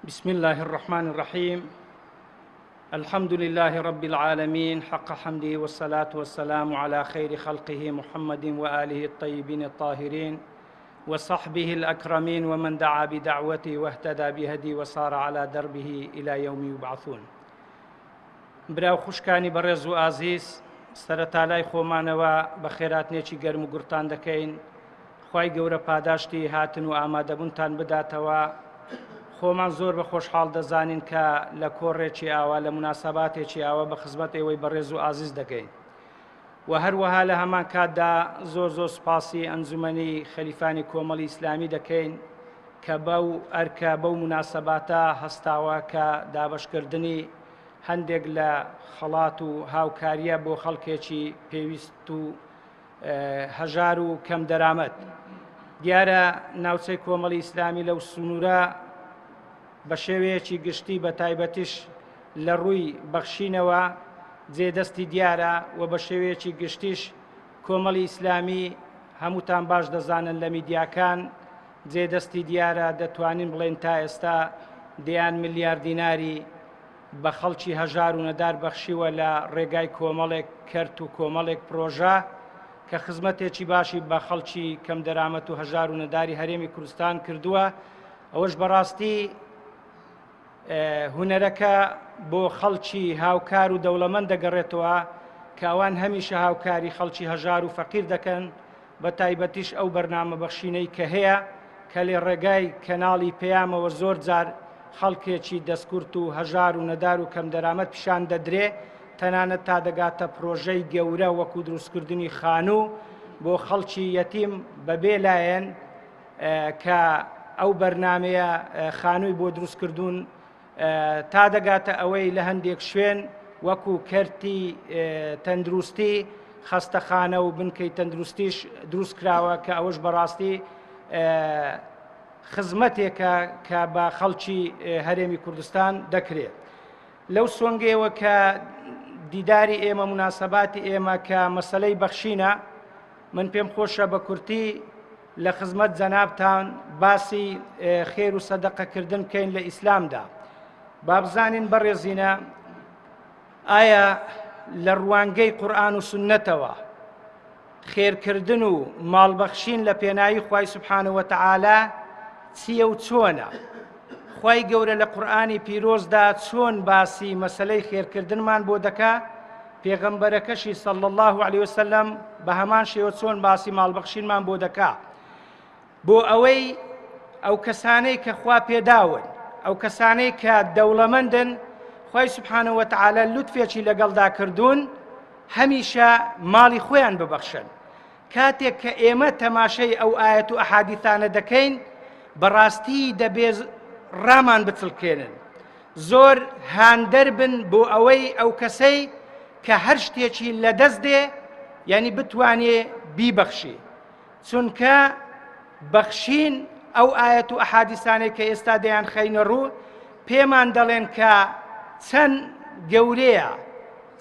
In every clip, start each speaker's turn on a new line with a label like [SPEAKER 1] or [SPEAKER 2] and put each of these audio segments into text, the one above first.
[SPEAKER 1] بسم الله الرحمن الرحيم الحمد لله رب العالمين حق حمده والصلاة والسلام على خير خلقه محمد وآله الطيبين الطاهرين وصحبه الأكرمين ومن دعا بدعوته واهتدى بهدي وصار على دربه إلى يوم يبعثون برا و خوشکانی بەڕێز و ئازیز سەرەتا لای خۆمانەوە بەخێراتنێکی گەرم و گوڕتان دەکەین خوای گەورە پاداشتی هاتن و ئامادەبوونتان بداتەوە. خۆمان زۆر بە خۆشحاڵ دەزانین کە لە کۆڕێکی ئاوا لە موناسەباتێکی ئاوا بە خزمەت ئێوەی بەڕێز و ئازیز دەگەین و هەروەها لە هەمان کاتدا زۆر زۆر سوپاسی ئەنجومەنی خەلیفانی کۆمەڵی ئیسلامی دەکەین کە بەو ئەرکە بەو موناسەباتە هەستاوە کە دابەشکردنی هەندێک لە خەڵات و هاوکاریە بۆ خەڵکێکی پێویست و هەژار و کەم دەرامەت. دیارە ناوچەی کۆمەڵی ئیسلامی لەو سنوورە بە شێوەیەکی گشتی بە تایبەتیش لە ڕووی بەخشینەوە جێ دەستی دیارە و بە شێوەیەکی گشتیش کۆمەڵی ئیسلامی هەمووتان باش دەزانن لە میدیاکان جێ دەستی دیارە دەتوانین بڵێن تا ئێستا دەیان ملیار دیناری بە خەڵکی هەژار و نەدار بەخشیوە لە ڕێگای کۆمەڵێک کەرت و کۆمەڵێک پرۆژە کە خزمەتێکی باشی بە خەڵکی کەمدەرامەت و هەژار و نەداری هەرێمی کوردستان کردووە ئەوەش بەڕاستی هونەرەکە بۆ خەڵکی هاوکار و دەوڵەمەند دەگەڕێتەوە کە ئەوان هەمیشە هاوکاری خەڵکی هەژار و فەقیر دەکەن بە تایبەتیش ئەو بەرنامە بەخشینەی کە هەیە کە لێ ڕێگای کەناڵی پەیامەوە زۆر جار خەڵکێکی دەستکورت و هەژار و نەدار و کەمدەرامەت پیشان دەدرێ تەنانەت تا دەگاتە پرۆژەی گەورە وەکو دروستکردنی خانوو بۆ خەڵکی یەتیم بەبێ لایەن کە ئەو بەرنمەیە خانووی بۆ دروستکردوون تا دەگاتە ئەوەی لە هەندێک شوێن وەکو کەرتی تەندروستی خەستەخانە و بنکەی تەندروستیش دروست کراوە کە ئەوەش بەڕاستی خزمەتێکە کە بە خەڵکی هەرێمی کوردستان دەکرێت. لەو سۆنگەیەوە کە دیداری ئێمە مناسباتی ئێمە کە مەسلەی بەخشینە من پێم خۆشە بە کورتی لە خزمەت جەنابتان باسی خێر و سەدەقەکردن بکەین لە ئیسلامدا بابزانین بەڕێزینە ئایا لە ڕوانگەی قورآن و سنەتەوە خێرکردن و ماڵبەخشین لە پێناوی خوای سبحانە وتعالی چییە و چۆنە خوای گەورە لە قورآانی پیرۆزدا چۆن باسی مەسلەی خێرکردنمان بۆ دەکا پێغەمبەرەکەشی صلی اللە علیە وسلم بە هەمان شێوە چۆن باسی ماڵبەخشینمان بۆ دەکا بۆ ئەوەی ئەو کەسانەی کە خوا پێداون ئەو کەسانەی کە دەوڵەمەندن خی سبحانە وتعالی لوتفێکی لەگەڵدا کردوون هەمیشە ماڵی خۆیان ببەخشن کاتێک کە ئێمە تەماشای ئەو ئاەت و ئەحادیثانە دەکەین بەڕاستی دەبێ ڕامان بچڵکێنن زۆر هاندەر بن بۆ ئەوەی ئەو کەسەی کە هەر شتێکی لەدەست دێ یعنی بتوانێ بیبەخشی چونکە بەخشین ئەو ئاەت و ئەحادیسانەی کە ئێستا دەیان خەینە ڕوو پێمان دەڵێن کە چەند گەورەیە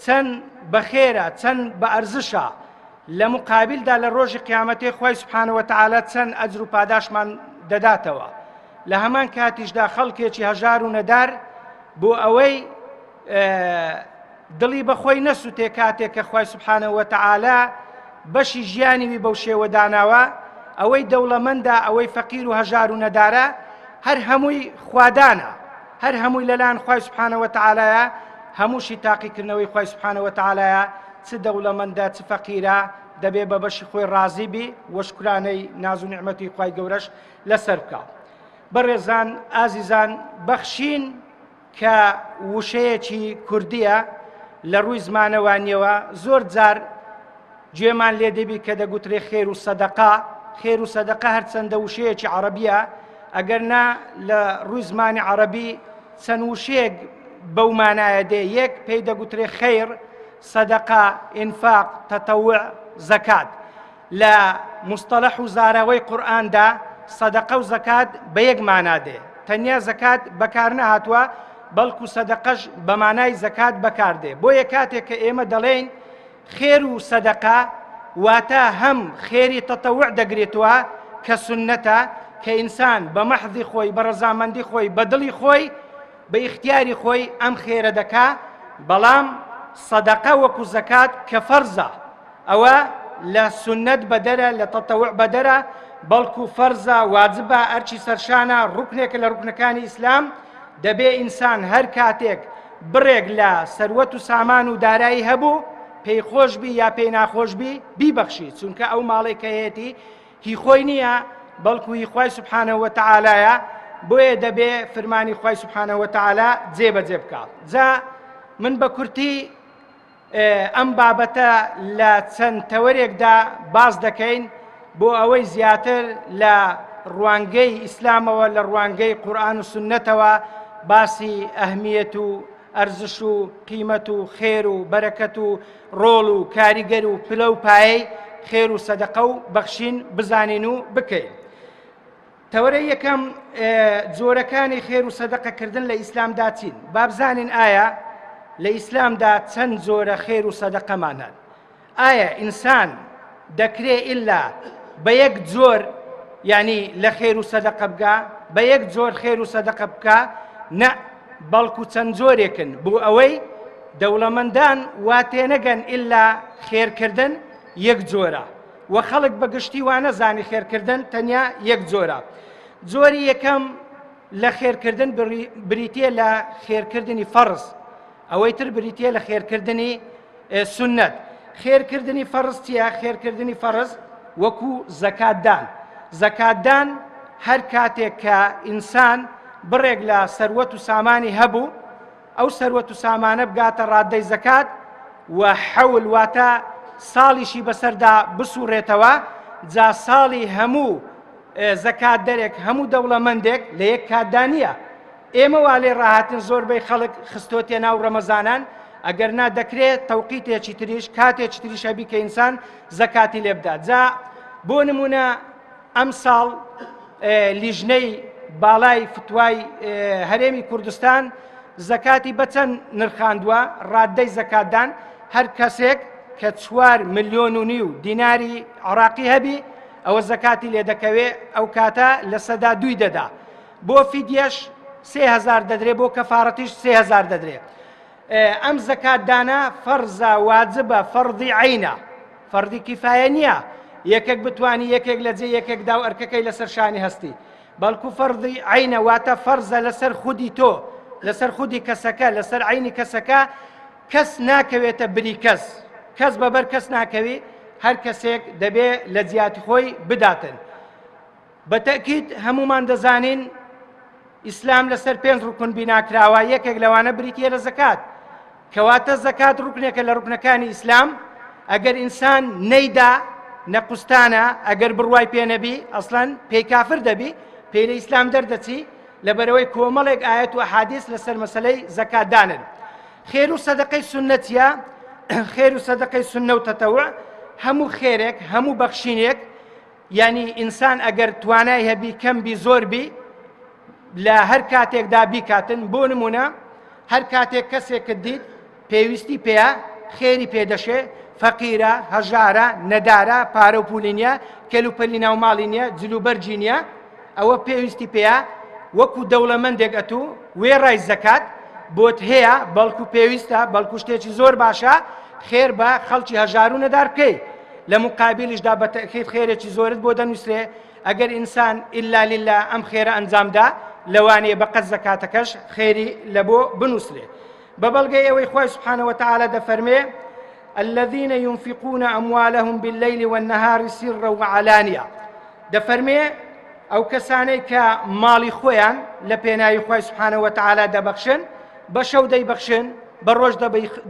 [SPEAKER 1] چەند بەخێرە چەند بە ئەرزشە لە مقابلدا لە ڕۆژی قیامەتێ خوای سبحانە وتعالی چەند ئەجر و پاداشمان دەداتەوە لە هەمان کاتیشدا خەڵکێکی هەژار و نەدار بۆ ئەوەی دڵی بەخۆی نەسووتێ کاتێک کە خوای سبحانە وتعالی بەشی ژیانی وی بەو شێوە داناوە ئەوەی دەوڵەمەندە ئەوەی فەقیر و هەژار و نەدارە هەر هەمووی خوادانە هەر هەمووی لەلایەن خوای سبحانە وتعالیە هەمووشی تاقیکردنەوەی خوای سبحانە وتعالیە چ دەوڵەمەندە چ فەقیرە دەبێ بە بەشی خۆی ڕازی بی و شکرانەی ناز و نیعمەتی خوای گەورەش لەسەر بکا بەڕێزان ئازیزان بەخشین کە وشەیەکی کوردیە لە ڕووی زمانەوانیەوە زۆر جار گوێمان لێ دەبی کە دەگوترێ خێر و سەدەقا خێر و سەدەقە هەرچەندە وشەیەکی عەڕەبیە ئەگەر نا لە ڕووی زمانی عەڕەبی چەند وشەیەک بەو مانایە دێ یەک پێی دەگوترێ خەیر سەدەقە ئینفاق تەتەوع زەکات لە مستەلح و زاراوەی قورئاندا سەدەقە و زەکات بە یەک مانا دێ تەنیا زەکات بەکار نەهاتووە بەڵکو سەدەقەش بە مانای زەکات بەکاردێ بۆیە کاتێک کە ئێمە دەڵێین خێر و سەدەقە واتە هەم خێری تەتەوع دەگرێتەوە کە سوننەتە، کە ئینسان بە مەحزی خۆی، بە ڕەزامەندی خۆی، بە دڵی خۆی، بە ئیختیاری خۆی ئەم خێرە دەکا، بەڵام سەدەقە وەکو زەکات کە فەرزە ئەوە لە سوننەت بەدەرە، لە تەتەوع بەدەرە، بەڵکو فەرزە، واجبە، ئەرکی سەرشانە، ڕوکنێکە لە ڕوکنەکانی ئیسلام. دەبێ ئینسان هەر کاتێک بڕێک لە سەروەت و سامان و دارایی هەبوو، پێی خۆش بی یا پێی ناخۆش بی، بیبەخشی، چونکە ئەو ماڵێک کە هەیەتی هی خۆی نییە، بەڵکو هی خوای سبحانە وتعالیە، بۆیە دەبێ فرمانی خوای سبحانە وتعالی جێبەجێ بکا. جا من بە کورتی ئەم بابەتە لە چەند تەوەرێکدا باس دەکەین بۆ ئەوەی زیاتر لە ڕوانگەی ئیسلامەوە، لە ڕوانگەی قورئان و سوننەتەوە باسی ئەهمیەت و ئەرزش و قیمەت و خێر و بەرەکەت و ڕۆڵ و کاریگەر و پلە و پایەی خێر و سەدەقە و بەخشین بزانین و بکەین. تەوەرەی یەکەم، جۆرەکانی خێر و سەدەقەکردن لە ئیسلامدا چین؟ با بزانین ئایا لە ئیسلامدا چەند جۆرە خێر و سەدەقەمان هەن؟ ئایا ئینسان دەکرێ ئللا بە یەک جۆر یعنی لە خێر و سەدەقە بگا، بە یەک جۆر خێر و سەدەقە بکا؟ نە، بەڵکو چەند جۆرێکن بۆ ئەوەی دەوڵەمەندان وا تێنەگەن ئللا خێرکردن یەک جۆرە و خەڵک بە گشتی وانەزانی خێرکردن تەنیا یەک جۆرە. جۆری یەکەم لە خێرکردن بریتیە لە خێرکردنی فەرز، ئەوەی تر بریتیە لە خێرکردنی سوننەت. خێرکردنی فەرز چییە؟ خێرکردنی فەرز وەکو زەکاتدان. زەکاتدان هەر کاتێک کە ئینسان بڕێک لە سەروەت و سامانی هەبوو، ئەو سەروەت و سامانە بگاتە ڕادەی زەکات و حەول، واتە ساڵیشی بەسەردا بسوڕێتەوە، جا ساڵی هەموو زەکاتدەرێک، هەموو دەوڵەمەندێک لە یەک کاتدا نییە. ئێمە وا لێ ڕاهاتن زۆربەی خەڵک خستۆتێ ناو ڕەمەزانان، ئەگەر نا دەکرێت تەوقیتێکی تریش، کاتێکی تریش هەبی کە ئینسان زەکاتی لێ بدات. جا بۆ نمونە ئەم ساڵ لیژنەی باڵای فتوای هەرێمی کوردستان زەکاتی بەچەند نرخاندووە؟ ڕادەی زەکاتدان هەر کەسێک کە 4 ملیۆن و نیو دیناری عراقی هەبی ئەوە زەکاتی لێ دەکەوێ، ئەو کاتە 2% دەدا. بۆ فیدیەش 3000 دەدرێ، بۆ کەفارەتیش 3000 دەدرێ. ئەم زەکاتدانە فەرزە، واجبە، فەرضی عینە، فەرضی کیفایە نییە یەکێک بتوانی یەکێک لە جێ یەکێکدا و ئەرکەکەی لەسەر شانی هەستی، بەڵکو فەرضی عینە واتە فەرزە لەسەر خودی تۆ، لەسەر خودی کەسەکە، لەسەر عینی کەسەکە. کەس ناکەوێتە بری کەس، کەس بەبەر کەس ناکەوی، هەر کەسێک دەبێ لە جیاتی خۆی بداتن. بە تەئکید هەموومان دەزانین ئیسلام لەسەر پێنج ڕکن بیناکراوە، یەکێک لەوانە بریتیە لە زەکات. کەواتە زەکات ڕکنێکە لە ڕکنەکانی ئیسلام. ئەگەر ئینسان نەیدا نەقوستانە، ئەگەر بڕوای پێ نەبی ئەسڵەن پێی کافر دەبی، پێی لە ئیسلام دەردەچی، لەبەرەوەی کۆمەڵێک ئاەت و ئەحادیث لەسەر مەسەلەی زەکات دانن. خێر و سەدەقەی سوننەتیە، خێر و سەدەقەی سوننە و تەتەوع هەموو خێرێک، هەموو بەخشینێک، یعنی ئینسان ئەگەر توانای هەبی کەم بی زۆر بی لە هەر کاتێکدا بیکاتن. بۆ نمونە هەر کاتێک کەسێکت دیت پێویستی پێیە، خێری پێدەشێ، فەقیرە، هەژارە، نەدارە، پارە و پولی نییە، کەلوپەلی ناو ماڵی نییە، جلوبەرگی نییە، ئەوە پێویستی پێیە، وەکو دەوڵەمەندێک ئەتوو وێڕای زەکات بۆت هەیە، بەڵکو پێویستە، بەڵکو شتێکی زۆر باشە خێر بە خەڵکی هەژار و نەدار بکەی. لە مقابلیشدا بە تەئکید خێرێکی زۆرت بۆ دەنووسرێ. ئەگەر ئینسان ئیلا للە ئەم خێرە ئەنجامدا لەوانەیە بەقەد زەکاتەکەش خێری لە بۆ بنووسرێ. بە بەڵگەی ئەوەی خوای سبحانه وتعالی دەفەرمێ الذين ينفقون أموالهم بالليل والنهار سرا وعلانية، دەفەرمێ ئەو کەسانەی کە ماڵی خۆیان لە پێناوی خوای سبحانه وتعالی دەبەخشن، بە شەو دەیبەخشن، بە ڕۆژ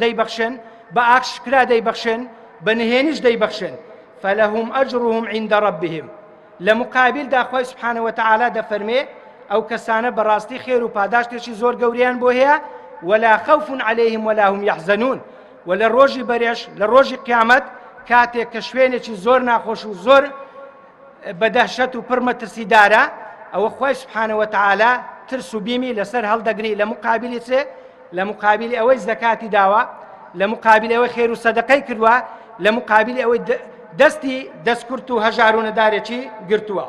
[SPEAKER 1] دەیبەخشن، بە ئاشکرا دەیبەخشن، بە نهێنیش دەیبەخشن، فلهم أجرهم عند ربهم. لە مقابلدا خوای سبحانه وتعالی دەفەرمێ ئەو کەسانە بەڕاستی خێر و پاداشتێکی زۆر گەوریان بۆ هەیە، ولا خوف عليهم ولا هم يحزنون. و لە ڕۆژی بەرێش، لە ڕۆژی قیامەت، کاتێک کە شوێنێکی زۆر ناخۆش و زۆر بەدەهشەت و پڕ مەترسیدارە، ئەوە خوای سبحانه وتعالی ترس و بیمی لەسەر هەڵدەگری. لە مقابلی چێ؟ لە مقابلی ئەوەی زەکاتی داوە، لە مقابلی ئەوەی خێر و سەدەقەی کردووە، لە مقابلی ئەوەی دەستی دەستکورت و هەژار و نەدارێکی گرتووە.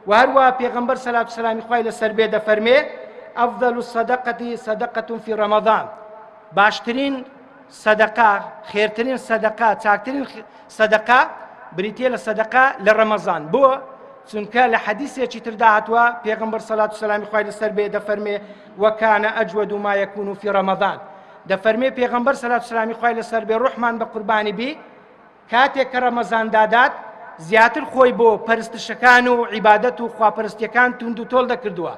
[SPEAKER 1] و هەروە پێغەمبەر سەلات و سەلامی خوای لەسەر بێ دەفەرمێ أفضل الصدقة صدقة في رمضان باشترین سەدەقە خێرترین سەدەقە چاکترین سەدەقە بریتە لە سەدەقە لە ڕەمەزان بۆ چونکە لە حەدیسێکی تردا هاتووە پێغەمبەر سەلات و سەلامی خوای لەسەر بێ دەفەرمێ وكان أجود ما يكون في رمضان دەفەرمێ پێغەمبەر سەلات و سەلامی خوای لەسەر بێ ڕوحمان بە قوربانی بی کاتێک کە ڕەمەزان دادات زیاتر خۆی بۆ پەرستشەکان و عیبادەت و خواپەرستیەکان توند و تۆڵ دەکردووە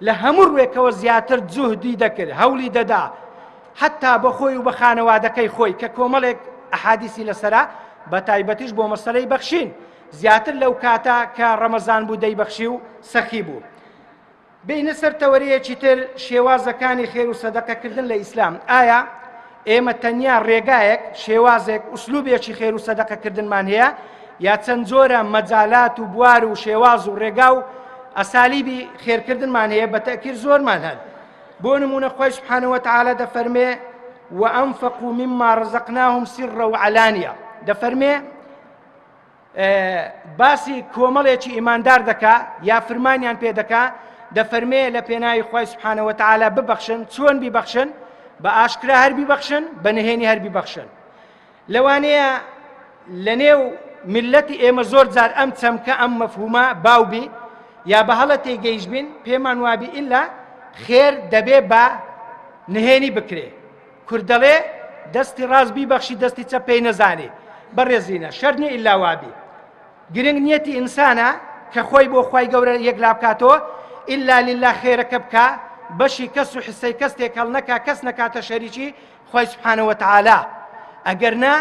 [SPEAKER 1] لە هەموو ڕوێکەوە زیاتر جوهدی دەکرد هەوڵی دەدا حتا بە خۆی و بە خانەوادەکەی خۆی کە کۆمەڵێک ئەحادیسی لەسرە بە تایبەتیش بۆ مەسەلەی بەخشین زیاتر لەو کاتە کە ڕەمەزان بوو دەیبەخشی و سەخی بوو. بێینە سەر تەوەرەیەکی تر، شێوازەکانی خێر و سەدەقەکردن لە ئیسلام. ئایا ئێمە تەنیا ڕێگایەک، شێوازێک، ئوسلوبێکی خێر و سەدەقەکردنمان هەیە یا چەند جۆرە مەجالات و بوار و شێواز و ڕێگا و ئەسالیبی خێرکردنمان هەیە؟ بە تەئکید زۆرمان هەن. بۆ نمونە خوای سبحانه وتعالی دەفەرمێ وأنفقوا مما رزقناهم سرا وعلانية دەفەرمێ باسی کۆمەڵێکی ئیماندار دەکا یا فرمانیان پێ دەکا دەفەرمێ لە پێناوی خوای سبحانە وتعالی ببەخشن چۆن بیبەخشن بە ئاشکرا هەر بیبەخشن بە نهێنی هەر بیبەخشن لەوانەیە لە نێو میلەتی ئێمە زۆر جار ئەم چەمکە ئەم مەفهومە باو بی یا بە هەڵە تێگەیش بین پێمان وابی ئللا خێر دەبێ بە نهێنی بکرێ کورد دەڵێ دەستی ڕاست بیبەخشی دەستی چەپ پێی نەزانێ بەڕێزینە شەرت نیە ئیلا وابی گرنگ نیەتی ئینسانە کە خۆی بۆ خوای گەورە یەکلا بکاتەوە ئیلا لله خێرەکە بکا بەشی کەس و حسەی کەس تێکەڵ نەکا کەس نەکاتە شەریکی خوای سبحانە وتعالی ئەگەر نا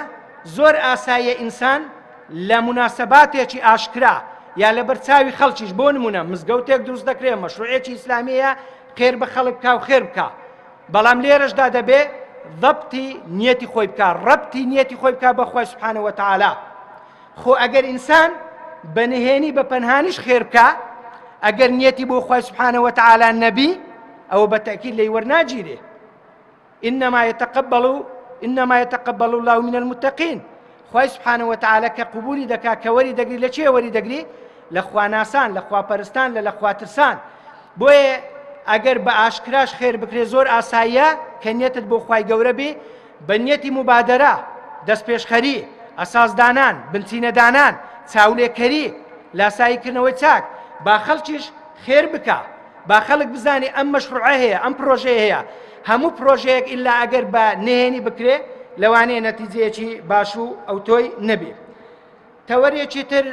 [SPEAKER 1] زۆر ئاساییە ئینسان لە مناسباتێکی ئاشکرا یا لەبەر چاوی خەڵکیش بۆ نمونە مزگەوتێک دروست دەکرێت مەشروعێکی ئیسلامیە خێر بە خەڵک بکا و خێر بکا بەڵام لێرەشدا دەبێ ضبطی نیەتی خۆی بکا ڕەبتی نیەتی خۆی بکا بە خوای سبحانە وتعالی خۆ ئەگەر ئینسان بە نهێنی بە پەنهانیش خێر بکا ئەگەر نیەتی بۆ خوای سبحانە وتعالی نەبی ئەوە بە تەئکید لێی وەرناگیرێ إنما يتقبل إنما يتقبل الله من المتقين خوای سبحانە وتعالی کە قبولی دەکا کە وەری دەگری لە چێ وەری دەگری لە خواناسان لە خواپەرستان لە لە خواترسان بۆیە ئەگەر بە ئاشکراش خێر بکرێ زۆر ئاساییە کە نیەتت بۆ خوای گەورە بێ بە نیەتی موبادەرە دەستپێشخەری ئەساسدانان بنچینەدانان چاولێکەری لاساییکردنەوەی چاک با خەڵکیش خێر بکا با خەڵک بزانێ ئەم مەشروعە هەیە ئەم پرۆژەیە هەیە هەموو پرۆژەیەک ئللا ئەگەر بە نهێنی بکرێ لەوانەیە نەتیجەیەکی باش و ئەوتۆی نەبێ تەوەرێکی تر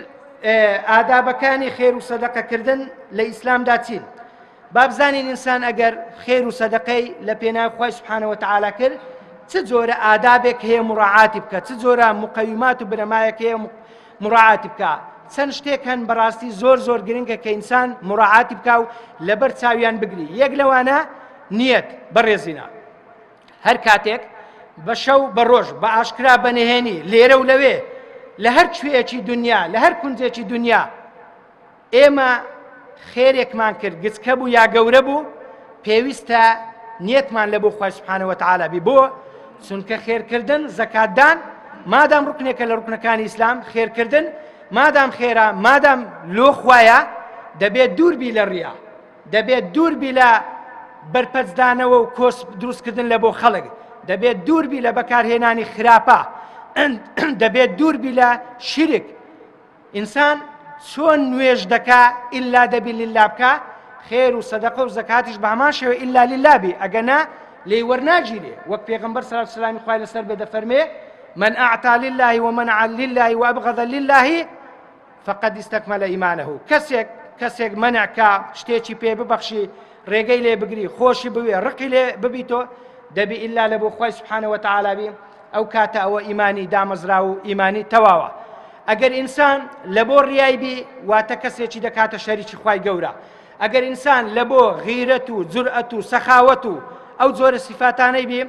[SPEAKER 1] ئادابەکانی خێر و سەدەقەکردن لە ئیسلامدا چین؟ با بزانین ئینسان ئەگەر خێر و سەدەقەی لە پێناو خوای سبحانە وتعالی کرد چ جۆرە ئادابێک هەیە مڕاعاتی بکە چ جۆرە مقەویمات و بنەمایەک هەیە مڕاعاتی بکە چەند شتێک هەن بەڕاستی زۆر زۆر گرنگە کە ئینسان مڕاعاتی بکە و لەبەر چاویان بگری یەک لەوانە نیەت بەڕێزینە هەر کاتێک بە شەو بە ڕۆژ بە ئاشکرا بە نهێنی لێرە و لەوێ لە هەر کوێیەکی دنیا لە هەر کونجێکی دنیا ئێمە خێرێکمان کرد گچکە بوو یا گەورە بوو پێویستە نیەتمان لە بۆ خوای سبحانە وتعالی بی بۆ چونکە خێرکردن زەکاتدان مادام ڕکنێکە لە ڕکنەکانی ئیسلام خێرکردن مادام خێرا مادام لۆ خوایە دەبێت دوور بی لە ڕیا دەبێت دوور بی لە بەرپەچدانەوە و کۆسپ دروستکردن لە بۆ خەڵک دەبێت دوور بی لە بەکارهێنانی خراپە دەبێت دوور بی لە شیرک ئینسان چۆن نوێژ دەکا ئللا دەبی لله بکا خێر و سەدەقە و زەکاتیش بە هەمان شێوە ئللا لله بی ئەگەنا لێی وەرناگیرێ وەک پێغەمبەر صلی الله علیه و خوای لەسەر بێ دەفەرمێ من أعطى لله ومنع لله وأبغض لله فقد استكمل ایمانه کەسێک کەسێک مەنع کا شتێکی پێ ببەخشی ڕێگەی لێ بگری خۆشی بوێ ڕقی لێ ببیتۆ دەبی ئللا لە بۆ خوای سبحانه وتعالی بی ئەو کاتە ئەوە ئیمانی دامەزرا و ئیمانی تەواوە ئەگەر ئینسان لە بۆ ڕیای بی واتە کەسێکی دەکاتە شەریکی خوای گەورە ئەگەر ئینسان لە بۆ غیرەت و جورئەت و سەخاوەت و ئەو جۆرە سیفاتانەی بی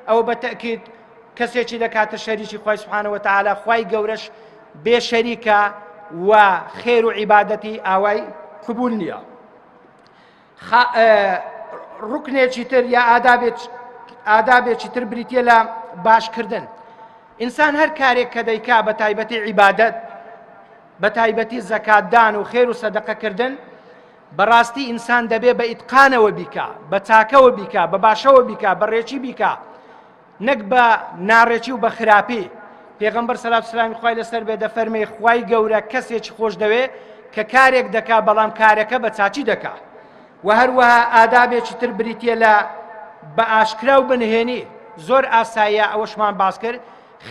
[SPEAKER 1] ئەوە بە تەئکید کەسێکی دەکاتە شەریکی خوای سبحانە وتعالی خوای گەورەش بێ شەریکە و خێر و عیبادەتی ئاوای قبول نییە ڕکنێکی تر یا ئادابێکی تر بریتە لە باشکردن ئینسان هەر کارێک کە دەیکا بە تایبەتی عیبادەت بە تایبەتی زەکاتدان و خێر و سەدەقەکردن بەڕاستی ئینسان دەبێ بە ئیتقانەوە بیکا، بە چاکەوە بیکا، بە باشەوە بیکا، بە ڕێکی بیکا، نەک بە ناڕێکی و بە خراپی. پێغەمبەر سەلات و سەلامی خوای لەسەر بێ دەفەرمێ خوای گەورە کەسێکی خۆش دەوێ کە کارێک دەکا بەڵام کارەکە بە چاکی دەکا. و هەروەها ئادابێکی تر بریتیە لە بە ئاشکرا و بنهێنی زۆر ئاساییە ئەوەشمان باس کرد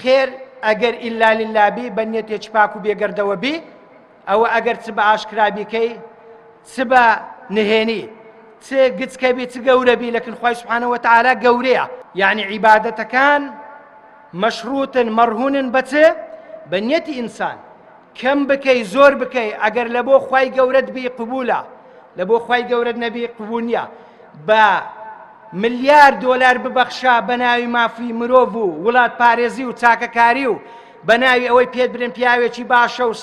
[SPEAKER 1] خێر ئەگەر ئیلا لله بی بە نیەتێکی پاک و بێگەردەوە بی ئەوە ئەگەر چ بە ئاشکرا بیکەی چ بە نهێنی چ گچکە بی چ گەورە بی لەکن خوای سبحانە وتعالی گەورەیە یعنی عیبادەتەکان مەشروطن مەرهونن بە چ بە نیەتی ئینسان کەم بکەی زۆر بکەی ئەگەر لە بۆ خوای گەورەت بی قبولە لە بۆ خوای گەورەت نەبی قبول نییە بە ملیار دۆلار ببەخشە بە ناوی مافی مرۆڤ و وڵات پارێزی و چاکەکاری و بە ناوی ئەوەی پێت برێن پیاوێکی باشە و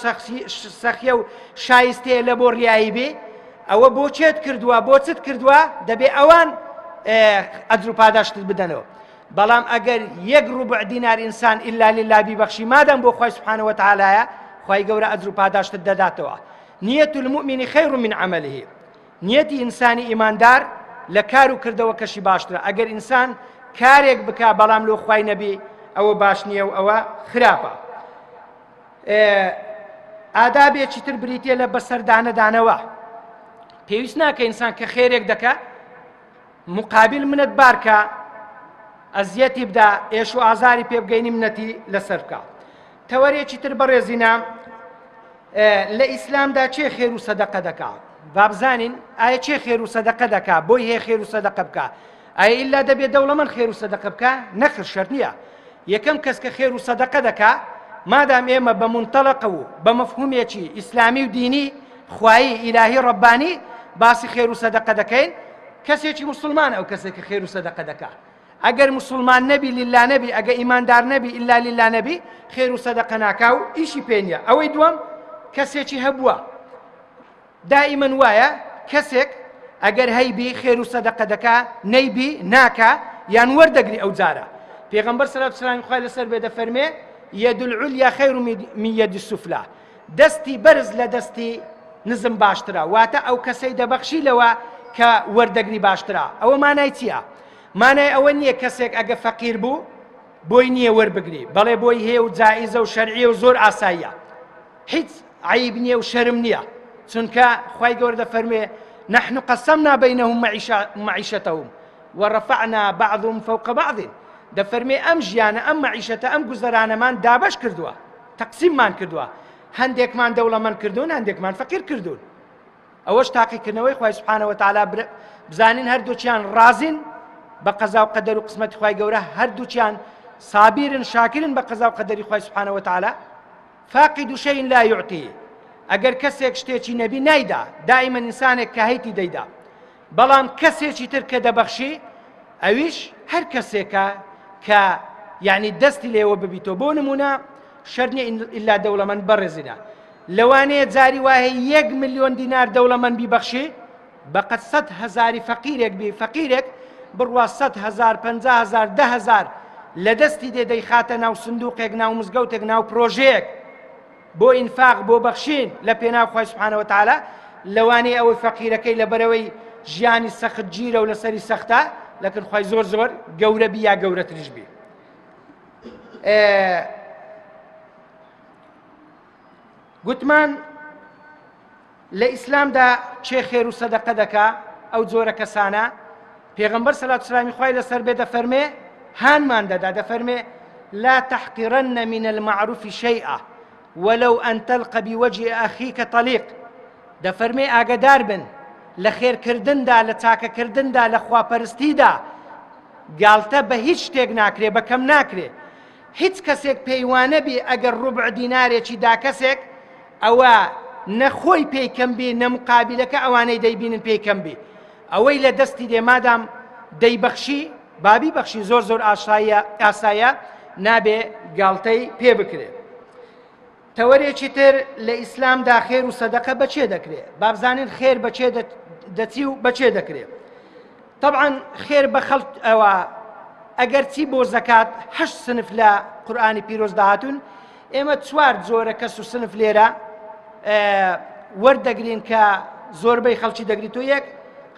[SPEAKER 1] سەخیە و شایستەیە لە بۆ ڕیایی بێ ئەوە بۆ چێت کردووە بۆ چت کردووە دەبێ ئەوان ئەجر و پاداشتت بدەنەوە بەڵام ئەگەر یەک ڕوبع دینار ئینسان ئیلا لله بیبەخشی مادام بۆ خوای سبحانه وتعالیە خوای گەورە ئەجر و پاداشتت دەداتەوە نیەت المؤمن خیر من عمله نیەتی ئینسانی ئیماندار لە کار و کردەوەکەشی باشترە ئەگەر ئینسان کارێک بکا بەڵام لۆ خوای نەبی ئەوە باش نییە و ئەوە خراپە ئادابێکی تر بریتە لە بەسەردانەدانەوە پێویست ناکە ئینسان کە خێرێک دەکا مقابل منەت بارکە ئەزیەتی بدا ئێش و ئازاری پێ بگەینی منەتی لەسەر بکە تەوەرێکی تر بەڕێزینە لە ئیسلامدا چێ خێر و سەدەقە دەکا بابزانین ئایا چێ خێر و سەدەقە دەکا بۆی هەیە خێر و سەدەقە بکە ئایا ئللا دەبێت دەوڵەمەند خێر و سەدەقە بکە نەخر شەرت نییە یەکەم کەس کە خێر و سەدەقە دەکا مادام ئێمە بە منتەلەقە و بە مەفهومێکی ئیسلامی و دینی خوایی ئیلاهی ڕەبانی باسی خێر و سەدەقە دەکەین کەسێکی مسلمان ئەو کەسێک کە خێر و سەدەقە دەکا ئەگەر مسلمان نەبی لله نەبی ئەگە ئیماندار نەبی ئللا لله نەبی خێر و سەدەقە ناکا و ئیشی پێ نییە ئەوەی دووەم کەسێکی هەبووە دائیمەن وایە کەسێک ئەگەر هەیبی خێر و سەدەقە دەکا نەیبی ناکا یان وەردەگری ئەو جارە پێغەمبەر سەلات سلامی خوای لەسەر بێ دەفەرمێ يد العليا خير من يد السفلى دەستی بەرز لە دەستی نزم باشترە واتە ئەو کەسەی دەبەخشی لەوە کە وەردەگری باشترە ئەوە مانای چییە؟ مانای ئەوە نییە کەسێک ئەگە فەقیر بوو بۆی نییە وەربگری بەڵێ بۆی هەیە و جائزە و شەرعیە و زۆر ئاساییە هیچ عەیب نییە و شەرم نییە چونکە خوای گەورە دەفەرموێ نحن قسمنا بینهم معیشتهم ورفعنا بعضهم فوق بعض دەفەرمێ ئەم ژیانە ئەم مەعیشەتە ئەم گوزەرانەمان دابەش کردووە تەقسیممان کردووە هەندێکمان دەوڵەمەند کردوون هەندێکمان فەقیر کردوون ئەوەش تاقیکردنەوەی خوای سبحانە وتعالی بزانین هەردووکیان ڕازین بە قەزا و قەدەر و قسمەتی خوای گەورە هەردووکیان سابیرن شاکرن بە قەزا و قەدەری خوای سبحانە وتعالی فاقد شيء لا يعطيه ئەگەر کەسێک شتێکی نەبی نایدا دائیمە ئینسانێک کە هەیتی دەیدا بەڵام کەسێکی تر کە دەبەخشی ئەویش هەر کەسێکە کە یعنی دەستی لێوە ببیتەوە بۆ نمونە شەر نیە ئللا دەوڵەمەند بەڕێزینا لەوانەیە جاری وایە یەک ملیۆن دینار دەوڵەمەند بیبەخشی بەقەد سەد هەزاری فەقیرێک بی فەقیرێک بڕوا سەد هەزار 50 هەزار 10 هەزار لە دەستی دێ دەیخاتە ناو سندوقێک ناو مزگەوتێک ناو پرۆژەیەک بۆ ئینفاق بۆ بەخشین لە پێناو خوای سبحانە وتعالی لەوانەیە ئەوەی فەقیرەکەی لەبەرەوەی ژیانی سەخت گیرە و لەسەری سەختە لەکن خوای زۆر زۆر گەورە بی یا گەورەتریش بی گوتمان لە ئیسلامدا چێ خێر و سەدەقە دەکا ئەو جۆرە کەسانە پێغەمبەر سەلات سلامی خوای لەسەر بێ دەفەرمێ هانمان دەدا دەفەرمێ لا تحقرن من المعروف شيئا ولو أن تلقى بوجه أخيك طليق دەفەرمێ ئاگدار بن لە خێرکردندا لە چاکەکردندا لە خواپەرستیدا گالتە بە هیچ شتێک ناکرێ بە کەم ناکرێ هیچ کەسێک پێی وانەبی ئەگەر ڕوبع دینارێکی دا کەسێک ئەوە نە خۆی پێی کەم بی نە مقابلەکە ئەوانەی دەیبینن پێی کەم بی ئەوەی لە دەستی دێ مادام دەیبەخشی بابی بەخشی زۆر زۆر ئاساییە ئاسایە نابێ گاڵتەی پێ بکرێ تەوەرێکی تر لە ئیسلامدا خێر و سەدەقە بە چێ دەکرێ بابزانین خێر بە چێ دەچی و بە چێ دەکرێ طبعا خێر بە خەڵک ئەوە ئەگەر چی بۆ زەکات هەشت سنف لە قورآانی پیرۆز داهاتون ئێمە چوار جۆرە کەس و سنف لێرە وەردەگرین کە زۆربەی خەڵکی دەگریتۆ یەک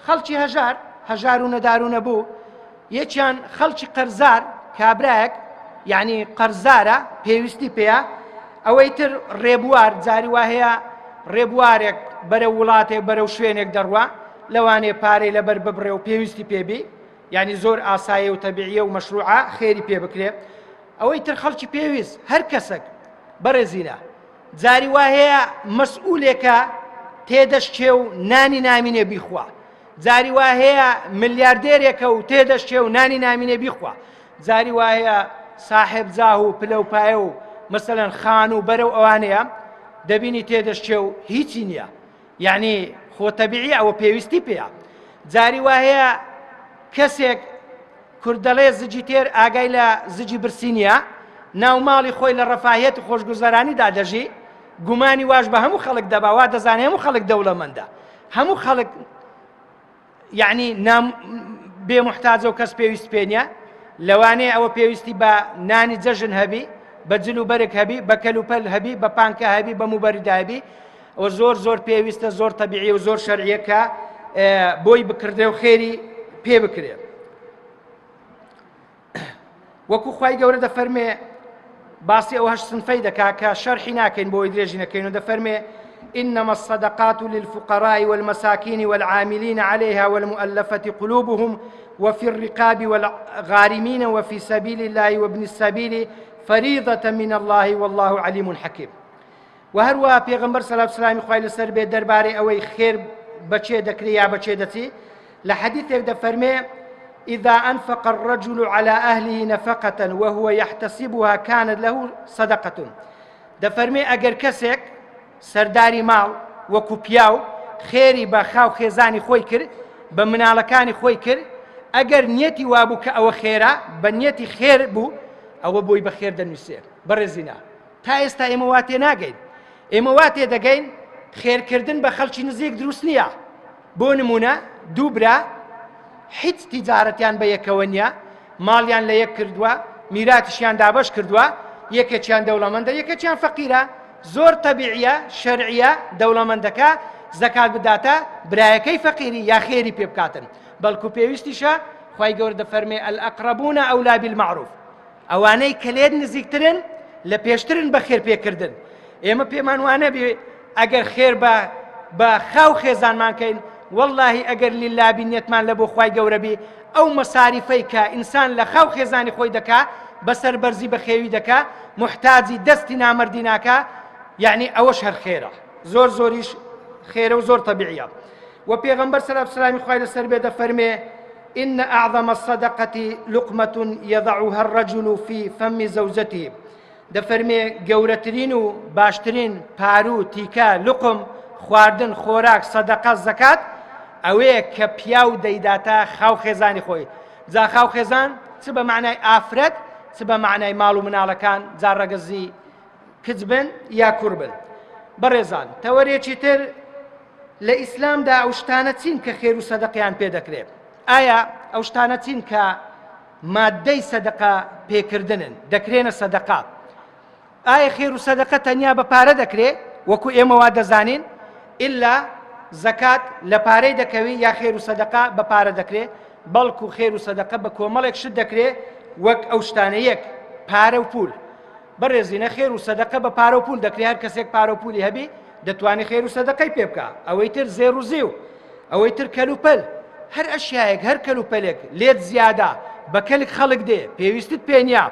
[SPEAKER 1] خەڵکی هەژار هەژار و نەدار و نەبوو یەکیان خەڵکی قەرزار کابرایەک یعنی قەرزارە پێویستی پێیە ئەوەی تر ڕێبوار جاری وا هەیە ڕێبوارێک بەرەو وڵاتێک بەرەو شوێنێک دەڕوا لەوانەیە پارەی لەبەر ببڕێ و پێویستی پێبی یعنی زۆر ئاسایە و تەبیعیە و مەشروعە خێری پێ بکرێ ئەوەی تر خەڵکی پێویست هەر کەسێک بەڕێزینە جاری وا هەیە مەسئولێکە تێدەشچێ و نانی نامینێ بیخوا جاری وا هەیە ملیاردێرێکە و تێدەشچێ و نانی نامینێ بیخوا جاری وا هەیە ساحێب جاه و پلە و پایە و مەسەلەن خان و بەرە و ئەوانەیە دەبینی تێدەشچێ و هیچی نییە یعنی خۆ تەبیعی ئەوە پێویستی پێیە جاری وا هەیە کەسێک کورد دەڵێ زجی تێر ئاگای لە زجی برسی نییە ناو ماڵی خۆی لە ڕەفاهیەت و خۆشگوزەرانیدا دەژی گومانی واش بە هەموو خەڵک دەبا وا دەزانێ هەموو خەڵک دەوڵەمەندە هەموو خەڵک یعنی نام بێ محتاجە و کەس پێویست پێ نییە لەوانەیە ئەوە پێویستی بە نانی جەژن هەبی بە جل و بەرگ هەبی بە کەلوپەل هەبی بە پانکە هەبی بە موبەریدا هەبی ئەوە زۆر زۆر پێویستە زۆر تەبیعی و زۆر شەرعیە کە بۆی بکردێ و خێری پێ بکرێ وەکو خوای گەورە دەفەرمێ باسی ئەو هەشت سنفەی دەکا کە شەرحی ناکەین بۆی درێژی نەکەین و دەفەرمێ إنما الصدقات للفقراء والمساكين والعاملين عليها والمؤلفة قلوبهم وفي الرقاب والغارمين وفي سبيل الله وابن السبيل فريضة من الله والله عليم حكيم وە هەروەها پێغەمبەر سەلات سلامی خوای لەسەر بێت دەربارەی ئەوەی خێر بەچێ دەکرێ یا بەچێ دەچی لە حەدیثێک دەفەرمێ إذا أنفق الرجل على أهله نفقة وهو يحتسبها كانت له صدقة دەفەرمێ ئەگەر کەسێک سەرداری ماڵ وەکو پیاو خێری بە خاو خێزانی خۆی کرد بە مناڵەکانی خۆی کرد ئەگەر نیەتی وابوو کە ئەوە خێرە بە نیەتی خێر بوو ئەوە بۆی بە خێر دەنووسێت بەڕێزینا تا ئێستا ئێمە وا تێناگەین ئێمە وا تێدەگەین خێرکردن بە خەڵکی نزیک دروست نییە بۆ نمونە دوو برا هیچ تیجارەتیان بە یەکەوە نییە ماڵیان لە یەک کردووە میراتیشیان دابەش کردووە یەکێکیان دەوڵەمەندە یەکێکیان فەقیرە زۆر تەبیعیە شەرعیە دەوڵەمەندەکە زەکات بداتە برایەکەی فەقیری یا خێری پێ بکاتن بەڵکو پێویستیشە خوای گەورە دەفەرمێ الأقربون أولى بالمعروف ئەوانەی کە لێت نزیکترن لە پێشترن بە خێر پێکردن ئێمە پێمان وانەبێ ئەگەر خێر بە بە خاو خێزانمان کەین واللهی ئەگەر لیلابی نیەتمان لە بۆ خوای گەورە بی ئەو مەساریفەی کە ئینسان لە خاو خێزانی خۆی دەکا بەسەر بەرزی بەخێوی دەکا محتاجی دەستی نامەردی ناکا یعنی ئەوەش هەر خێرە زۆر زۆریش خێرە و زۆر تەبیعیە و پێغەمبەر سەلام سلامی خوای لەسەر بێ دەفەرمێ إن أعظم الصدقة لقمة يضعها الرجل في فم زوجته دەفەرمێ گەورەترین و باشترین پارو تیکە لقم خواردن خۆراک سەدەقە زەکات ئەوەیە کە پیاو دەیداتە خاو خێزانی خۆی جا خاو خێزان چ بە معنای ئافرەت چ بە معنای ماڵ و مناڵەکان جا ڕەگەزی کچ بن یا کوڕ بن بەڕێزان تەوەرێکی تر لە ئیسلامدا ئەو شتانە چین کە خێر و سەدەقیان پێ دەکرێت؟ ئایا ئەو شتانە چین کە مادەی سەدەقە پێکردنن دەکرێنە سەدەقە؟ ئایا خێر و سەدەقە تەنیا بە پارە دەکرێ وەکو ئێمە وا دەزانین ئللا زەکات لە پارەی دەکەوی یا خێر و سەدەقە بە پارە دەکرێ بەڵکو خێر و سەدەقە بە کۆمەڵێک شت دەکرێ وەک ئەو شتانە یەک پارە و پول بەڕێزینە خێر و سەدەقە بە پارە و پول دەکرێ هەر کەسێک پارە و پولی هەبی دەتوانێت خێر و سەدەقەی پێ بکا ئەوەی تر زێڕ و زیو ئەوەی تر کەلوپەل هەر ئەشیایەک هەر کەلوپەلێک لێت زیادە بە کەلک خەڵک دێ پێویستت پێ نییە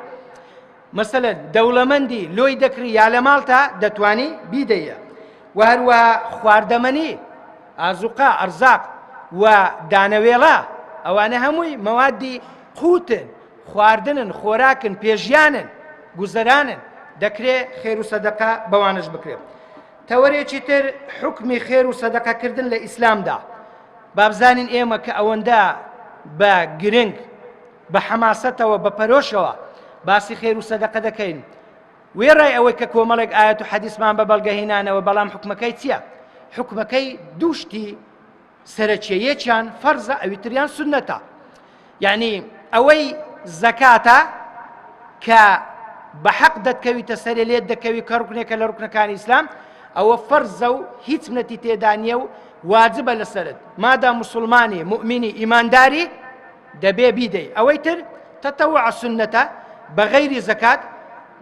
[SPEAKER 1] مەسەلەن دەوڵەمەندی لۆی دەکری یا لە ماڵتا دەتوانی بیدەیە و هەروەها خواردەمەنی ئازوقا ئەرزاق و دانەوێڵە ئەوانە هەمووی مەوادی قوتن خواردنن، خۆراکن، پێژیانن، گوزەرانن، دەکرێ خێر و سەدەقە بەوانەش بکرێ. تەوەرێکی تر حوکمی خێر و سەدەقە کردن لە ئیسلامدا. با بزانین ئێمە کە ئەوەندە بە گرنگ، بە حەماسەتەوە، بە پەرۆشەوە باسی خێر و سەدەقە دەکەین، وێڕای ئەوەی کە کۆمەڵێک ئایەت و حەدیسمان بە بەڵگە هێنانەوە، بەڵام حوکمەکەی چییە؟ حوکمەکەی دوو شتی سەرەکیە یەکیان فەرزە ئەوی تریان سونەتە یعنی ئەوەی زەکاتە کە بە حەق دەتکەویتە سەرێ لێت دەکەوی کە ڕکنێکە لە ڕکنەکانی ئیسلام ئەوە فەرزە و هیچ منەتی تێدا نییە و واجبە لەسەرت مادام موسڵمانی موئمینی ئیمانداری دەبێ بیدەی ئەوەی تر تەتەوع سوننەتە بە غەیری زەکات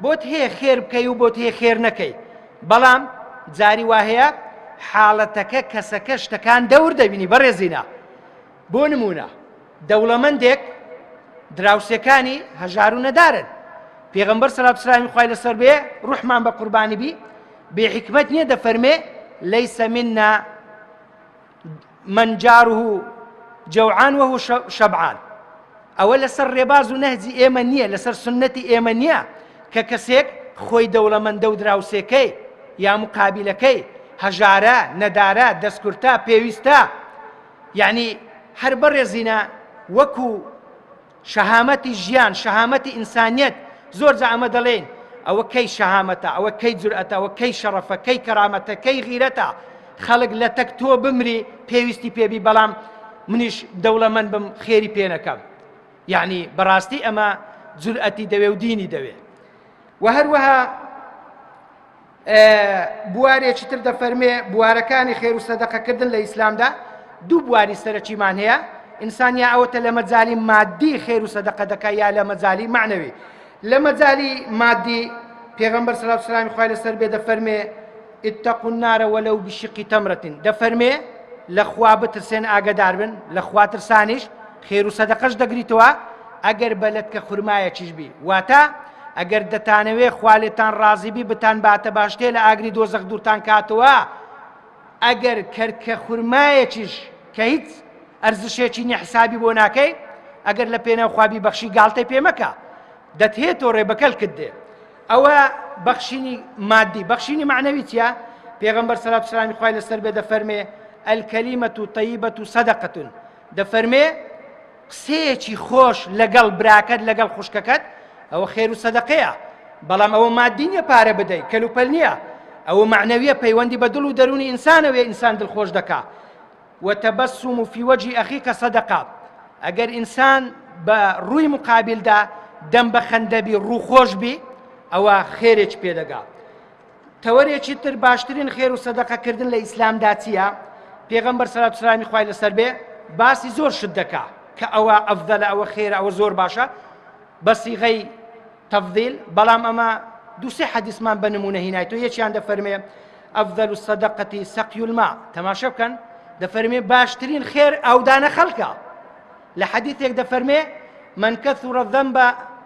[SPEAKER 1] بۆت هەیە خێر بکەی و بۆت هەیە خێر نەکەی بەڵام جاری وا هەیە حاڵەتەکە کەسەکە شتەکان دەور دەبینی بەڕێزینە بۆ نمونە دەوڵەمەندێک دراوسێکانی هەژار و نەدارن پێغەمبەر سەلات سلامی خوای لەسەر بێ ڕوحمان بە قوربانی بی بێ حیکمەت نییە دەفەرمێ لەیسە منا من جاره جوعان وهو شبعان ئەوە لەسەر ڕێباز و نەهجی ئێمە نییە لەسەر سنەتی ئێمە نییە کە کەسێک خۆی دەوڵەمەندە و دراوسێکەی یا مقابلەکەی هەژارە نەدارە دەستکورتە پێویستە یعنی هەر بەڕێزینە وەکو شەهامەتی ژیان، شەهامەتی ئینسانیەت، زۆر جا ئەمە دەڵێین، ئەوە کەی شەهامەتە، ئەوە کەی جورئەتە، ئەوە کەی شەڕەفە، کەی کەرامەتە، کەی غیرەتە، خەڵک لە تەک تۆ بمری پێویستی پێبی بەڵام منیش دەوڵەمەند بم خێری پێ نەکەم. یعنی بەڕاستی ئەمە جورئەتی دەوێ و دینی دەوێ. و هەروەها بوارێکی تر دەفەرمێ بوارەکانی خێر و سەدەقەکردن لە ئیسلامدا دوو بواری سەرەکیمان هەیە ئینسان یا ئەوەتە لە مەجالی مادی خێر و سەدەقە دەکا یا لە مەجالی معنەوی لە مەجالی مادی پێغەمبەر سەڵات و سەلامی خوای لەسەر بێ دەفەرمێ اتقوا النار ولو بشق تمرة دەفەرمێ لە خوا بترسێن ئاگدار بن لە خوا ترسانیش خێر و سەدەقەش دەگریتەوە ئەگەر بە لەتکە خورمایەکیش بی واتە ئەگەر دەتانەوێ خوا لێتان ڕازی بی بتان باتە باشتێ لە ئاگری دۆزەخ دوورتان کاتەوە ئەگەر کەرکە خورمایەکیش کە هیچ ئەرزشێکی نیە حسابی بۆ ناکەی ئەگەر لە پێناو خوابی بەخشی گاڵتەی پێ مەکە دەتهێتۆ ڕێ بەکەلکت دێ ئەوە بەخشینی مادی بەخشینی معنەوی چیە پێغەمبەر سەلات سلامی خوای لەسەر بێ دەفەرمێ الکلمة طیبة صدقة دەفەرمێ قسەیەکی خۆش لەگەڵ براکەت لەگەڵ خوشکەکەت ئەوە خێر و سەدەقەیە بەڵام ئەوە مادی نییە پارە بدەیت کەلوپەل نییە ئەوە معنەویە پەیوەندی بە دڵ و دەروونی ئینسانەوەی ئینسان دڵخۆش دەکا وتبسم في وجه أخيك صدقة ئەگەر ئینسان بە ڕووی مقابلدا دەم بە خەندەبی ڕووخۆش بی ئەوە خێرێک پێدەگا تەوەرێکی تر باشترین خێر و سەدەقە کردن لە ئیسلامدا چییە؟ پێغەمبەر سەلات سلامی خوای لەسەر بێ باسی زۆر شت دەکا کە ئەوە ئەفدەلە ئەوە خێرە ئەوە زۆر باشە بە سیغەی تەفضیل بەڵام ئەمە دووسێ حەدیسمان بە نمونە هینای تۆ یەکیان دەفەرمێ ئەفضل الصدقة سقي الماء تەماشا بکەن دەفەرمێ باشترین خێر ئاودانە خەڵکە لە حەدیثێک دەفەرمێ من كثر الذنب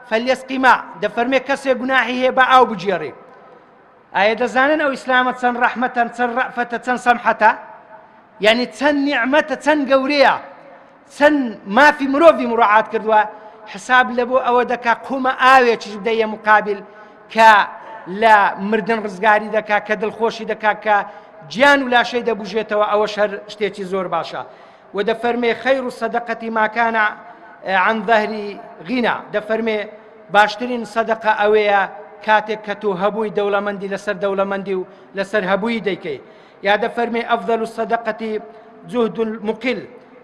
[SPEAKER 1] فليسقي ماء دەفەرمێ کەسێک گوناحی هەیە با ئاو بگێڕی ئایا دەزانن ئەو ئیسلامە چەند ڕەحمەتە چەند ڕەفەتە چەند سەمحەتە یعنی چەند نیعمەتە چەند گەورەیە چەند مافی مرۆڤی مڕعات کردووە حساب لە بۆ ئەوە دەکا قومە ئاوێکیش بدەیە مقابل کە لە مردن ڕزگاری دەکا کە دڵخۆشی دەکا کە گیان و لاشەی دەبژێتەوە ئەوە شەر شتێکی زۆر باشە وە دەفەرمێ خیر الصدقة ما کان عن ظهر غنی دەفەرمێ باشترین سەدەقە ئەوەیە کاتێک کە تۆ هەبووی دەوڵەمەندی لەسەر دەوڵەمەندی و لەسەر هەبووی دەیکەی یا دەفەرمێ أفضل الصدقة جهد المقل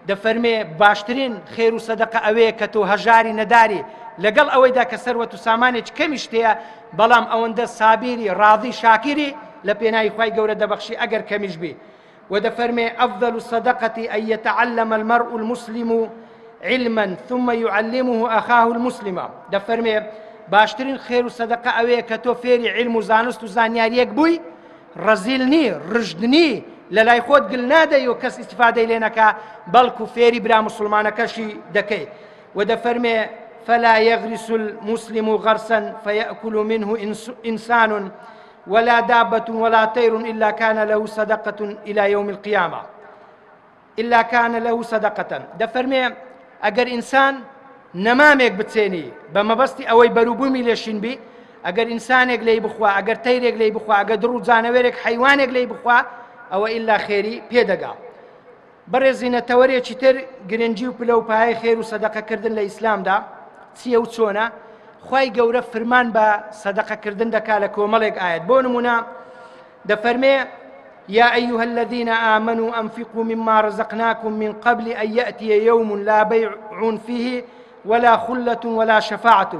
[SPEAKER 1] دەفەرمێ باشترین خێر و سەدەقە ئەوەیە کە تۆ هەژاری نەداری لەگەڵ ئەوەیدا کە سەروەت و سامانێکی کەمیشت هەیە بەڵام ئەوەندە سابیری ڕاضی شاکری لە پێناوی خوای گەورە دەبەخشی ئەگەر کەمیش بی وە دەفەرمێ، افضل الصدقە ان یتعلم المرء المسلم علما ثم یعلمه اخاه المسلم، دەفەرمێ، باشترین خێر و سەدەقە ئەوەیە کە تۆ فێری عیلم و زانست و زانیاریەک بووی، ڕەزیل نی، ڕژد نی، لەلای خۆت گل نادەی و کەس ئیستفادەی لێ نەکا، بەڵکو فێری برا موسڵمانەکەشی دەکەی. وە دەفەرمێ، فلا یغرس المسلم غرسا فیأکل منه انسان ولا دابة ولا طير إلا كان له صدقة إلى يوم القيامة إلا كان له صدقة دەفەرمێ ئەگەر ئینسان نەمامێک بچێنی بە مەبەستی ئەوەی بەروبوومی لێشین بی ئەگەر ئینسانێک لی بخوا ئەگەر تەیرێک لی بخوا ئەگەر دڕ و جانەوەرێک حیوانێک لی بخوا ئەوە ئللا خێری پێدەگا بەڕێزینە تەوەرێکی تر گرنگی و پلە و پایەی خێر و سەدەقە کردن لە ئیسلامدا چییە و چۆنە؟ خوای گەورە فرمان بە سەدەقە کردن دەکا لە کۆمەڵێک ئایەت بۆ نمونە دەفەرمێ يا أيها الذين آمنوا أنفقوا مما رزقناكم من قبل أن يأتي يوم لا بيع فيه ولا خلة ولا شفاعة